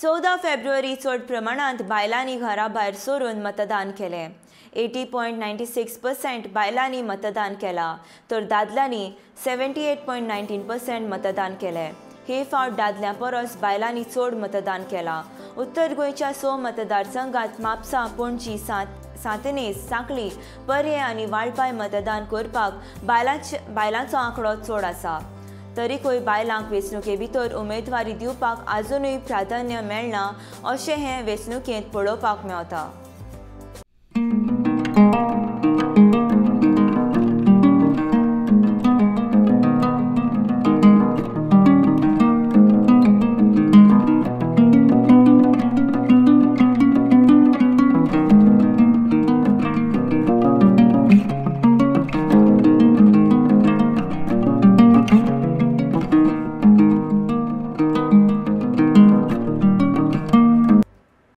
14 फेब्रुवारी चड प्रमाणांत बायलांनी घरा भायर सरून मतदान केलें. 80.96% बायलांनी मतदान केलां तर दादल्यांनी 78.19% मतदान केलें. हे फावट दादल्यां परस बायलांनी चड मतदान केलां. उत्तर गोंयच्या 6 मतदारसंघात म्हापसा, पणजी, सांतनेज, सांखळी, पर्यें आनी वाळपाय मतदान करपाक बायलांचो आंकडो चड आसा. तरीकूय बायलांक वेंचणुके भितर उमेदवारी दिवपाक आजुनूय प्राधान्य मेळना अशें हे वेंचणुकेंत पळोवपाक मेळटा.